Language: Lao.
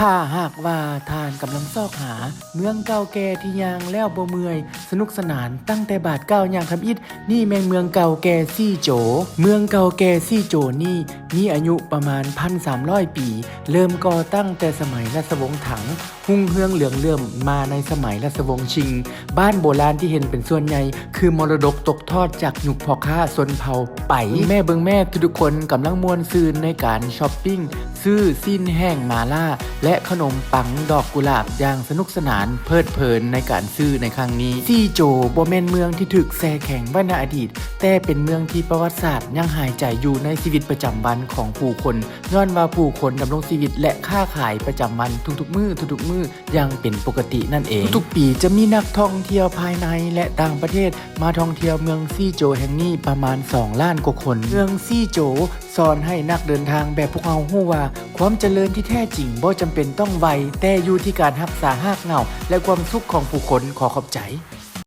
ຖ້າຫາກວ່າທ່ານກຳລັງຊອກຫາເມືອງເກົ່າແກ່ທີ່ຍ່າງແລ້ວບໍ່ເມື່ອຍ, ສະໜຸກສະໜານຕັ້ງແຕ່ບາດກ້າວຍ່າງທຳອິດ, ນີ້ແມ່ນເມືອງເກົ່າແກ່ຊີໂຈ. ເມືອງເກົ່າແກ່ຊີໂຈນີ້ມີອາຍຸປະມານ ໜຶ່ງພັນສາມຮ້ອຍ ປີ, ເລີ່ມກໍ່ຕັ້ງແຕ່ສະໄໝລາຊະວົງຖັງ, ຮຸ່ງເຮືອງເຫຼືອງເຫຼື້ອມມາໃນສະໄໝລາຊະວົງຊິງ. ບ້ານໂບລານທີ່ເຫັນເປັນສ່ວນໃຫຍ່ ຄືມໍລະດົກຕົກທອດຈາກຍຸກພໍ່ຄ້າຊົນເຜົ່າໄປ. ເບິ່ງແມ້ ເບິ່ງແມ້ ທຸກໆຄົນກຳລັງມ່ວນຊື່ນໃນການຊັອບປິງ, ຊື້ຊີ້ນແຫ້ງໝາລ່າ ແລະ ຂະໜົມປັງດອກກຸຫຼາບຢ່າງສະໜຸກສະໜານ, ເພີດເພີນໃນການຊື້ໃນຄັ້ງນີ້. ຊີໂຈບໍ່ແມ່ນເມືອງທີ່ຖືກແຊ່ແຂງໄວ້ໃນອະດີດ, ແຕ່ເປັນເມືອງທີ່ປະຫວັດສາດຍັງຫາຍໃຈຢູ່ໃນຊີວິດປະຈຳວັນຂອງຜູ້ຄົນ, ຍ້ອນວ່າຜູ້ຄົນດຳລົງຊີວິດ ແລະ ຄ້າຂາຍປະຈຳວັນທຸກໆມື້, ທຸກໆມື້ ຢ່າງເປັນປົກກະຕິນັ້ນເອງ. ທຸກໆປີຈະມີນັກທ່ອງທ່ຽວພາຍໃນ ແລະ ຕ່າງປະເທດມາທ່ອງທ່ຽວເມືອງຊີໂຈແຫ່ງນີ້ປະມານສອງລ້ານກວ່າຄົນ. ເມືອງຊີໂຈສອນໃຫ້ນັກເດີນທາງແບບພວກເຮົາຮູ້ວ່າ ຄວາມຈະເລີນທີ່ແທ້ຈິງບໍ່ຈຳເປັນຕ້ອງໄວ, ແຕ່ຢູ່ທີ່ການຮັກສາຮາກເຫງົ້າ ແລະ ຄວາມສຸກຂອງຜູ້ຄົນ. ຂໍຂອບໃຈ.